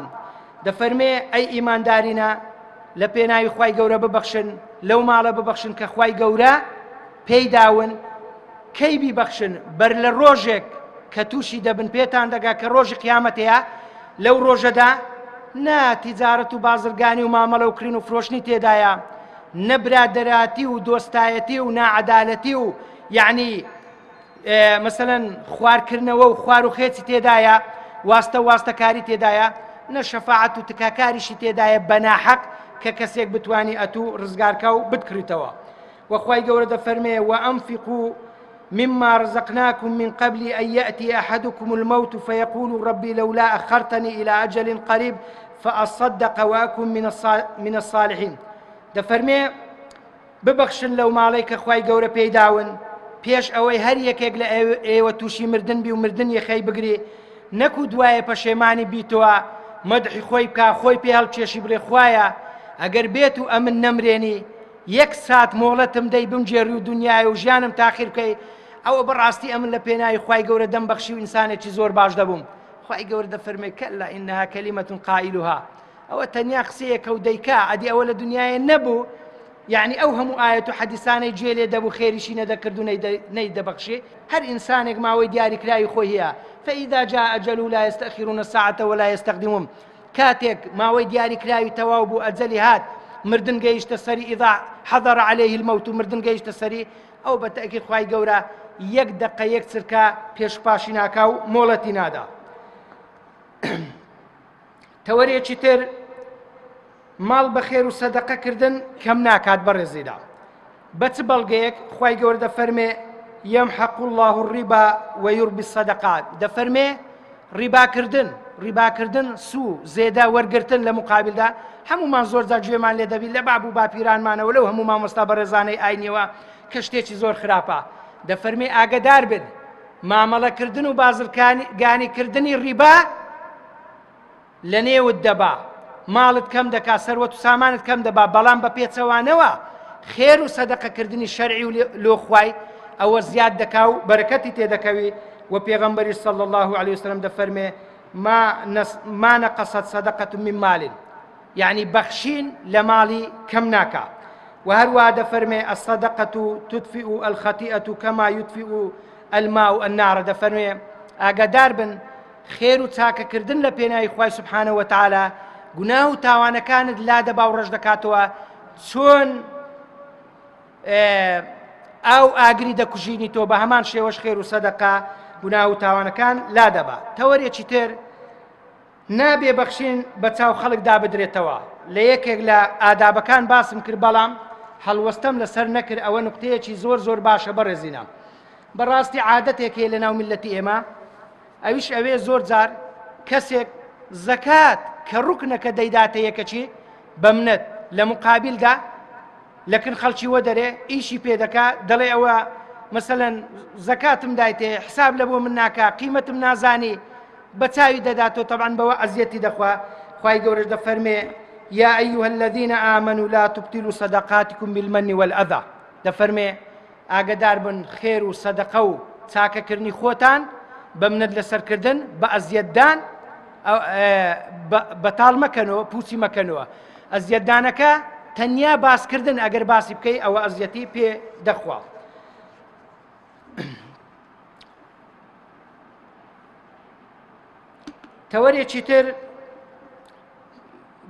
[SPEAKER 1] دەفەرمێ ئەی ئیماندارینە لە پێناوی خوای گەورە ببەخشن لەو ماڵە ببەخشن کە خوای گەورە پێی داون. کەی بیبەخشن بەر لە ڕۆژێک کە تووشی دەبن پێتان دەگا کە ڕۆژی قیامەتەیە لەو ڕۆژەدا نە تیجارەت و بازرگانی و مامەڵە و کڕین و فرۆشتنی تێدایە نە برادەراتی و دۆستایەتی و ناعەدالەتی و یعنی مەسەلەن خوارکردنەوە و خوار و خێچی تێدایە واستە واستەکاری تێدایە نە شەفاعەت و تکاکاریشی تێدایە بە ناحەق کە کەسێک بتوانی ئەتوو ڕزگارکە و بتکڕیتەوە وخوای گەورە دەفەرمێ وأنفقوا مما رزقناكم من قبل أن يأتي أحدكم الموت فيقول ربي لولا أخرتني إلى أجل قريب فأصدق وأكن من الصالحين دەفەرمێ ببەخشن لەو ماڵەی کە خوای گەورە پێی داون پێش ئەوەی هەر یەکێک لە ئێوە تووشی مردن بی و مردن یەخەی بگری نەکو دوایە پەشێمانی بیتەوە مەدحی خۆی بکا خۆی پێ هەڵکێشی بڵێ خوایە ئەگەر بێت و ئەمن نەمرێنی یەک سات مۆڵەتم دەی بمگێڕی و دنیای و ژیانم تاخیر بکەی ئەوە بەڕاستی ئەمن لە پێناوی خوای گەورە دەم بەخشی و ئینسانێکی زۆر باش دەبووم خوای گەورە دەفەرمێ کەلا ئینها کەلیمەتون قائلها ئەوە تەنیا قسەیەکە و دەیکا ئەدی ئەوە لە دنیاە نەبوو یعنی ئەو هەموو ئاەت و حەدیسانەی گوێ لێ دەبوو خێریشی نەدەکرد و نەیدەبەخشی هەر ئینسانێک ماوەی دیاریکراوی خۆی هەیە فإذا جاء أجله لا يستأخرون ساعة ولا يستقدمون کاتێک ماوەی دیاریکراوی تەواو بوو ئەجەلی هات مردن گەیشتە سەری إذا حضر عليه الموت مردن گەیشتە سەری ئەو بە تەئکید خوای گەورە یەک دەقە یەک چرکە پێش پاشی ناکا و مۆڵەتی نادا تەوەرێکی تر ماڵ بە خێر و سەدەقە کردن کەم ناکات بەڕێزیدا بە چ بەڵگەیەک خوای گەورە دەفەرمێ يمحق الله الربا ويربي الصدقات دەفەرمێ ڕیباکردن ڕیباکردن سوو زێدە وەرگرتن لە مقابلدا هەمومان زۆر جار گوێمان لێ دەبی لە باب و باپیرانمانەوە لەو هەموو مامۆستا بەڕێزانەی ئاینیەوە کە شتێکی زۆر خراپە دەفەرمێ ئاگدار بن مامەڵەکردن و بازرگانیکردنی ڕیبا لەنێوت دەبا، ماڵت کەم دەکا، سەروەت و سامانت کەم دەبا، بەڵام بە پێچەوانەوە خێر و سەدەقە کردنی شەرعی و لۆ خوای ئەوە زیاد دەکا و بەرەکەتی تێدەکەوی و پێغەمبەریش صلی الله علیه وسلم دەفەرمێ ما نس ما نقصت صدقة من مال یعنی بەخشین لە ماڵی کەم ناکا و هەروە دەفەرمێ الصدقة تطفئ الخطيئة كما يطفئ الماء النار دەفەرمێ ئاگادار بن خێر و چاکەکردن لە پێناوی خوای سبحانە وتعالی گوناه و تاوانەکانت لادەبا و ڕەش دەکاتەوە چۆن ئاو ئاگری دەکوژینی تۆ بە هەمان شێوەش خێر و سەدەقا گوناه و تاوانەکان لادەبا تەوەرێکی تر نابێ بەخشین بە چاو خەڵکدا بدرێتەوە لە یەکێک لە ئادابەکان باسم کرد بەڵام هەڵوەستەم لەسەر نەکرد ئەوە نقطەیەکی زۆر زۆر باشە بەڕێزینە بەڕاستی عادەتێک هەیە لە ناو میللەتی ئێمە ئەویش ئەوێ زۆر جار کەسێک زەکات کە ڕوکنەکە دەیداتە یەکەچی بەمنەت لە مقابلدا لەکن خەڵکی وەدەرێ ئیشی پێ دەکا دەڵێ ئەوە مەسەلەن زەکاتم دایتێ حساب لە بۆ من ناکا قیمەتم نازانی بە چاوی دەداتەوە تەبعەن بەوە ئەزیەتی دەخوا خوای گەورەش دەفەرمێ يا أيها الذين آمنوا لا تبطلوا صدقاتكم بالمن والأذى دەفەرمێ ئاگەدار بن خێر و سەدەقە و چاکەکردنی خۆتان بە منەت لەسەرکردن بە ئەزیەتدان بەتاڵ مەکەنەوە پوچی مەکەنەوە ئەزیەتدانەکە تەنیا باسکردن ئەگەر باسی بکەی ئەوە ئەزیەتی پێ دەخوا. تەوەرێکی تر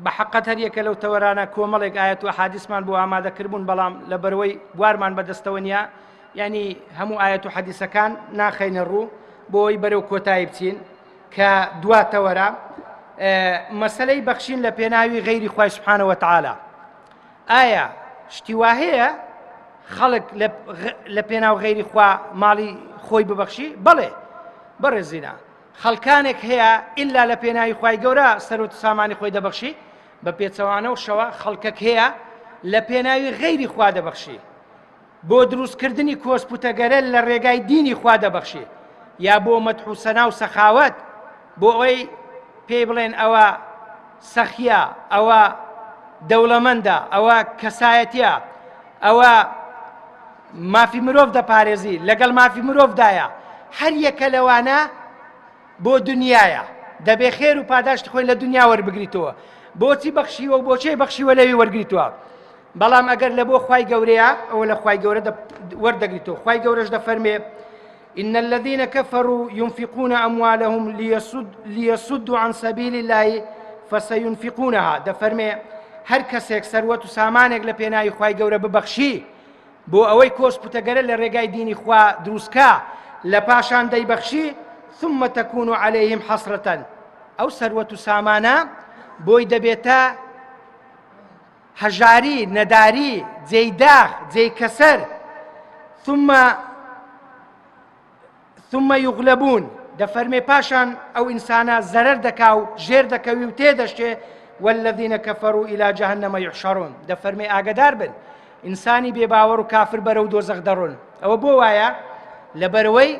[SPEAKER 1] بە حەقەت هەر یەکە لەو تەوەرانە کۆمەڵێک ئاەت و حادیسمان بۆ ئامادە کردبوون بەڵام لە بەرەوەی بوارمان بەدەستەوە نییە ینی هەموو ئاەت و حەدیسەکان ناخەینە ڕوو بۆ ئەوی بەرەو کۆتایی بچین کە دوا تەوەرە مەسلەی بەخشین لە پێناوی غەیری خوای سبحانە وتعالی ئایا شتی وا هەیە خەڵک لە پێناو غەیری خوا ماڵی خۆی ببەخشی بەڵێ بەڕێزینا خەڵکانێک هەیە ئللا لە پێناوی خوای گەورە سەرۆت سامانی خۆی دەبەخشی بە پێچەوانە و شەوە خەڵکەک هەیە لە پێناوی غەیری خوا دەبەخشی بۆ دروستکردنی کۆسپ و تەگەرە لە ڕێگای دینی خوا دەبەخشێ یا بۆ مەدح و سەنا و سەخاوەت بۆ ئەوەی پێی بڵێن ئەوە سەخیە ئەوە دەوڵەمەندە ئەوە کەسایەتیە ئەوە مافی مرۆڤ دەپارێزی لەگەڵ مافی مرۆڤدایە هەر یەکە لەوانە بۆ دنیاە دەبێ خێر و پاداشتی خۆی لە دنیا وەربگریتەوە بۆچی بەخشیوە و بۆچی بەخشیوە لەوی وەرگریتەوە. بەڵام ئەگەر لە بۆ خوای گەورەیە ئەوە لە خوای گەورە وەردەگریتەوە. خوای گەورەش دەفەرمێ إن الذين كفروا ينفقون أموالهم ليسد ليسدوا عن سبيل الله فسينفقونها. دەفەرمێ هەر کەسێک سەروەت و سامانێک لە پێناوی خوای گەورە ببەخشی بۆ ئەوەی کۆسپ و تەگەرە لە ڕێگای دینی خوا دروستکا لە پاشان دەیبەخشی ثم تكون عليهم حسرة، ئەو سەروەت و سامانە بۆی دەبێتە هەژاری، نەداری، جێی داخ، جێی کەسەر. ثم ثم یغلبون، دەفەرمێ پاشان ئەو ئینسانە زەرەر دەکا و ژێر دەکەوی و تێدەشتێ. والذین كفروا إلى جهنم يحشرون، دەفەرمێ ئاگدار بن ئینسانی بێباوەڕ و کافر بەرەو دۆزەخ دەڕۆن. ئەوە بۆ وایە؟ لەبەرەوەی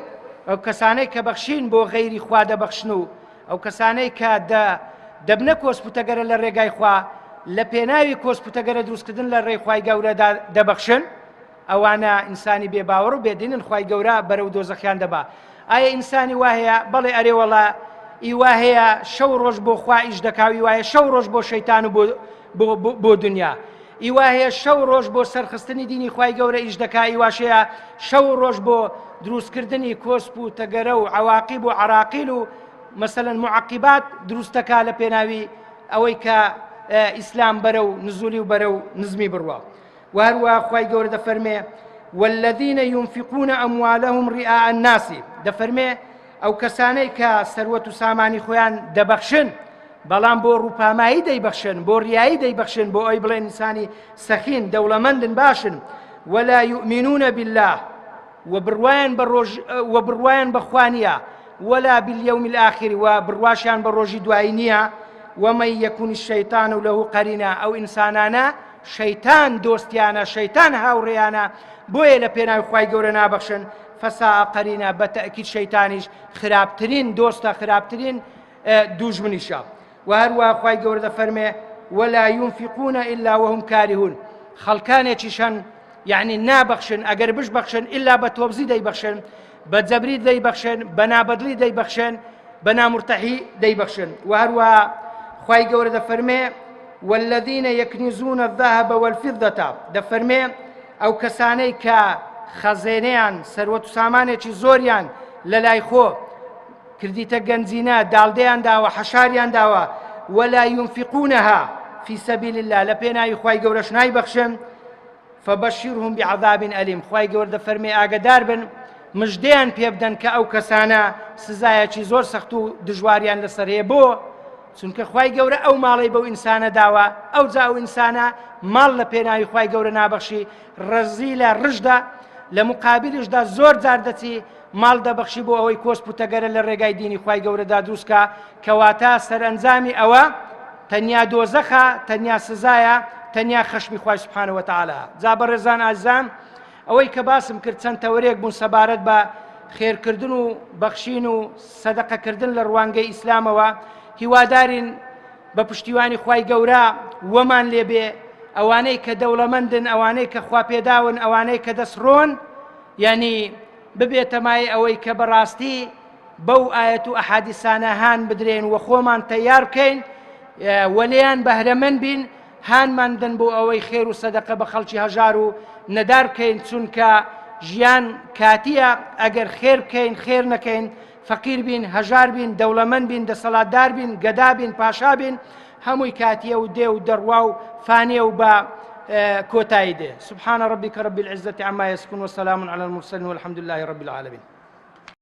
[SPEAKER 1] ئەو کەسانەی کە بەخشین بۆ غەیری خوا دەبەخشن و ئەو کەسانەی کە دەبنە کۆسپوتەگەرە لە ڕێگای خوا لە پێناوی کۆسپوتەگەرە دروستکردن لە ڕێی خوای گەورەدا دەبەخشن، ئەوانە ئینسانی بێباوەڕ و بێدینن، خوای گەورە بەرەو دۆزەخیان دەبا. ئایا ئینسانی وا هەیە؟ بەڵێ، ئەرێ وەڵا ئی وا هەیە شەو ڕۆژ بۆ خوا ئیش دەکا و ئی وایە شەو ڕۆژ بۆ شەیتان و بۆ دنیا. ئی وا هەیە شەو ڕۆژ بۆ سەرخستنی دینی خوای گەورە ئیش دەکا، ئی واشەیە شەو ڕۆژ بۆ دروستکردنی کۆسپ و تەگەرە و عەواقیب و عەراقیل و مەسەلەن معەقیبات دروست دەکا لە پێناوی ئەوەی کە ئیسلام بەرەو نزولی و بەرەو نزمی بڕوا. و هەروەها خوای گەورە دەفەرمێ والذین ينفقون أموالهم رئاء الناس، دەفەرمێ ئەو کەسانەی کە سەروەت و سامانی خۆیان دەبەخشن بەڵام بۆ ڕووپامایی دەیبەخشن، بۆ ڕیایی دەیبەخشن، بۆ ئەوی بڵێن ئینسانی سەخین دەوڵەمەندن باشن، ولا يؤمنون بالله، و بڕوایان بە ڕۆژ و بڕوایان بە خوا نییە، ولا باليوم الآخر، و بڕواشیان بە ڕۆژی دوایی نییە، ومن يكن الشيطان له قرينا، ئەو ئینسانانە شەیتان دۆستیانە، شەیتان هاوڕێیانە، بۆیە لە پێناوی خوای گەورە نابەخشن. فساء قرينا، بە تەئکید شەیتانیش خراپترین دۆستە، خراپترین دوژمنیشە. و هەروەها خوای گەورە دەفەرمێ ولا ينفقون إلا وهم كارهون، خەڵکانێکیش هەن یعنی نابەخشن، ئەگەر بشبەخشن ئللا بە تۆبزی دەیبەخشن، بە جەبری دەیبەخشن، بە نابەدڵی دەیبەخشن، بە نامرتەحی دەیبەخشن. و هەروەها خوای گەورە دەفەرمێ والذین يكنزون الذهب والفضة، دەفەرمێ ئەو کەسانەی کە خەزێنەیان سەروەت و سامانێکی زۆریان لە لای خۆ کردیتە گەنجینە، داڵدەیان داوە، حەشاریان داوە، ولا ينفقونها في سبيل الله، لە پێناوی خوای گەورەش نایبەخشن، فبشرهم بعذاب أليم، خوای گەورە دەفەرمێ ئاگدار بن، مژدەیان پێ بدەن کە ئەو کەسانە سزایەکی زۆر سەخت و دژواریان لەسەر هەیە. بۆ؟ چونکە خوای گەورە ئەو ماڵەی بەو ئینسانە داوە، ئەو جا ئەو ئینسانە ماڵ لە پێناوی خوای گەورە نابەخشی، ڕەزی لە ڕژدە، لە مقابلیشدا زۆر جار دەچی ماڵ دەبەخشی بۆ ئەوەی کۆسپ و تەگەرە لە ڕێگای دینی خوای گەورەدا دروستکا، کەواتە سەرئەنجامی ئەوە تەنیا دۆزەخە، تەنیا سزایە، تەنیا خەشمی خوای سبحانە وتعالی. جا بەڕێزان ئازیزان، ئەوەی کە باسم کرد چەند تەوەرێک بوون سەبارەت بە خێرکردن و بەخشین و سەدەقەکردن لە ڕوانگەی ئیسلامەوە. هیوادارین بە پشتیوانی خوای گەورە وەمان لێبێ ئەوانەی کە دەوڵەمەندن، ئەوانەی کە خوا پێداون، ئەوانەی کە دەستڕۆن، یعنی ببێتە مای ئەوەی کە بەڕاستی بەو ئاەت و ئەحادیسانە هان بدرێن و خۆمان تەیار بکەین وەلیان بەهرەمەند بین، هانمان بدەن بۆ ئەوەی خێر و سەدەقە بە خەڵکی هەژار و نەدار بکەین، چونکە ژیان کاتیە. ئەگەر خێر بکەین خێر نەکەین، فەقیر بین هەژار بین، دەوڵەمەند بین دەسەڵاتدار بین، گەدا بین پاشا بین، هەمووی کاتیە و دێ و دەڕوا و فانیە و بە کۆتایی دێ. سبحان ربك رب العزة عما يصفون وسلام على المرسلين والحمد لله رب العالمين.